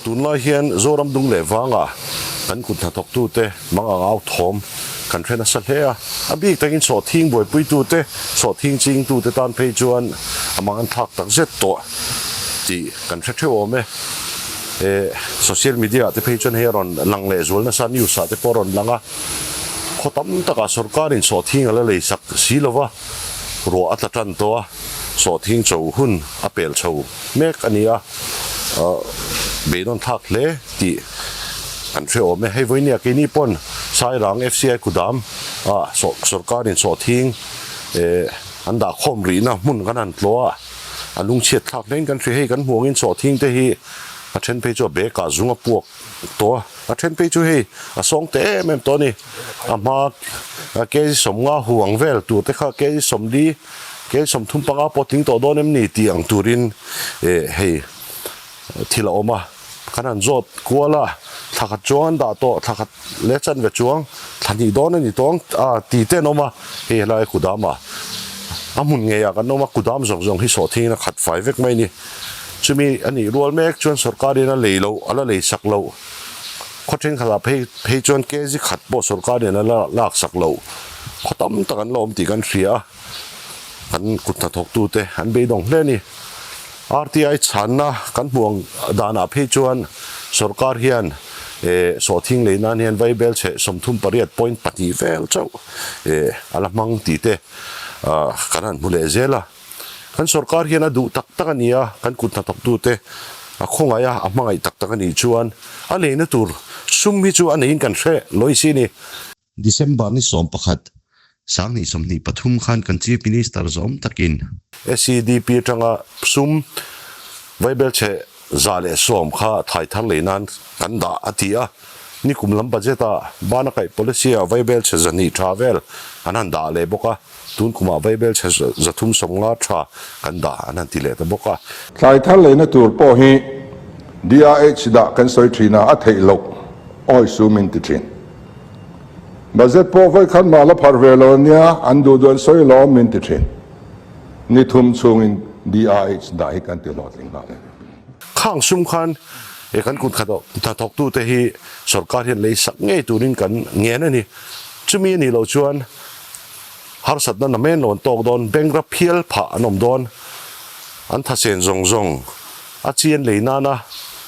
Tunlai hian Zoram dung leh vangah kan kut hnathawktute mang ang au thawm kan hre nasa hle a. A bik takin sawhthing buaipuitute, sawhthing chingtute tan phei chuan a mang an thlak tak zet tawh tih kan hre theuh awm e. Social media ah te phei chuan hei a rawn lang leh zual nasa, news ah te pawh a rawn lang a. Khaw tam takah sorkarin sawhthing a la lei sak si lo va, ruah a tla tan tawh a, sawhthing cho hun a pel chho mek a ni a, beidawn thlak hle tih kan hre awm e. Hei vawinia keini pawn Sairang FCI kudam ah sorkarin sawhthing an dah khawm rihna hmun kan han tlawh a, a lungchhiat thlak hlein kan hria. Hei kan hmuh angin sawhthing te hi a then phei chu a bag ah zung a puak tawh a, a then phei chu hei a sawng teh em em tawh a ni. A hma kg 50 hu ang vel tur te kha kg 40, kg 35 pawh tling tawh dawn em ni tih ang turin eh hei thil a awm a. Kan han zawt kual a, thla khat chuang an dah tawh, thla khat leh chanve chuang thla hnih dawn a ni tawng a ti te an awm a, hei helai kudam ah a hmun ngei ah kan awm a, kudam zawng zawng hi sawhthing in a khat fai vek mai a ni. Chumi a nih rual mek chuan sorkar in a lei loh, a la lei sak loh, khaw thenkhat ah phei phei chuan kg khat pawh sorkar in a la lak sak loh, khaw tam tak an la awm tih kan hria a, kan kut hnathawk tute an beidawng hle a ni. RTI chhanna kan hmuh ang danah phei chuan sorkar hian eh sawhthing lei nan hian vaibel chhe 38.2 vel chauh eh a la hmang tih te ah kan han hmu leh zel a. Kan sorkar hian a duh tak tak a ni a, kan kut hnathawktute a khawngaih a, a hmangaih tak tak a nih chuan a leina tur sum hi chu a neiin kan hre lawi si a ni. December ni 11, 2023 khan kan Chief Minister zawm takin. SEDP atanga sum vaibelchhe 110 kha thai thar lei nan kan dah a ti a, nikum lam budget ah bana kaih policy ah vaibelchhe 200 tha vel an han dah leh bawk a, tun kumah vaibelchhe 350 tha kan dah an han ti leh ta bawk a. Thlai thar leina tur pawh hi DRH dah kan sawi thin a, a theih loh awi sum in ti thin. Budget pawh vawi khat mah la pharh ve lo ania, an duh duh an sawi lo min ti thin. Ni thum chhungin DRH dah hi kan ti hlawhtling nghal e. Khang sum khan he kan kut khat hnathawktute hi sorkar hian lei sak ngei turin kan ngen a ni. Chumi a nih loh chuan harsatna namen lo an tawk dawn, bank rap phial phah an awm dawn, an thasen zawng zawng. A chian lei nana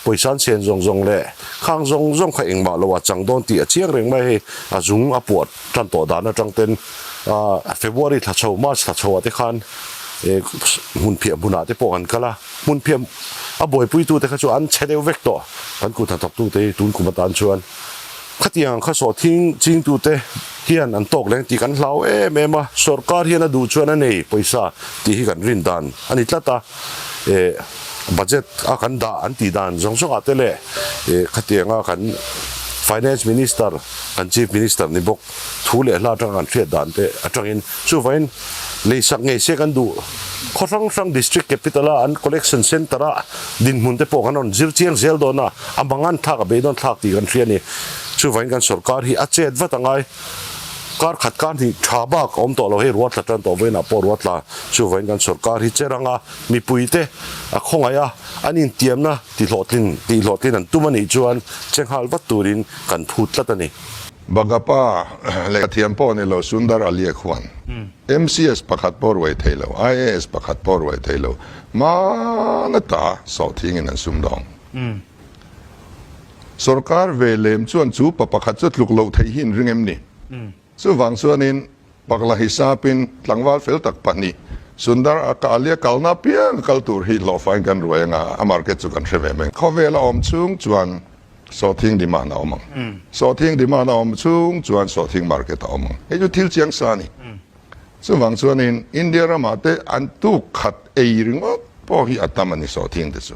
pawisa an chen zawng zawng leh khang zawng zawng kha engmah lo a chang dawn tih a chiang reng mai hei a zung a puat tan tawh dan atang ten February thla chho March thla chho ah te khan hmun phiah hmunah te pawh kan kal a hmun phiah a buaipui tu te kha chu an chhe deuh vek tawh kan kut hnathawk tu te hi tun kum atan chuan khatiang ang kha sawhthing ching tu te hian an tawk leng tih kan hlau em em a sorkar hian a duh chuan a nei pawisa tih hi kan rin dan a ni tlat a. Eh budget a kan dah an tih dan zawng zawng ah te leh eh khatianga kan finance minister kan chief minister ni bawk thu leh hla atanga kan hriat dan te atangin chuvain leisak ngei se kan duh khaw hrang hrang district capital a an collection center a dinhmun te pawh kan rawn zir chiang zel dawn a a mangan thlak a beidawn thlak tih kan hria a ni chuvain kan sorkar hi a chet vat angai. Kar khat kar hnih tha bak a awm tawh lo hei ruat tla tan tawh vawiinah pawh ruat tla chuvain kan sorkar hi che ranga mipuite a khawngaih a an intiamna tihlawhtlin tihhlawhtlin an tum a nih chuan che nghal vat turin kan phut tlat a ni. Bagapa lehkha thiam pawh ni lo Sundar Alia khuan MCS pakhat pawh ruai thei lo, IAS pakhat pawh ruai thei lo, hmana ta sawhthingin an sumdawng. Sorkar ve lem chuan chu pa pakhat chu tluk loh theih hi in ring em ni? Chuvang chuanin Pakla hisapin tlangval fel tak pahnih Sundar a Kalia kalna piang kal tur hi hlawhfain kan ruai anga a market chu kan hre ve mai. Khawvel a awm chung chuan sawhthing demand a awm ang. Sawhthing demand a awm chung chuan sawhthing market a awm ang. Hei chu thil chiang sa a ni. Chuvang chuanin India ramah te an tuk khat ei ringawt pawh hi a tam a ni sawhthing te chu.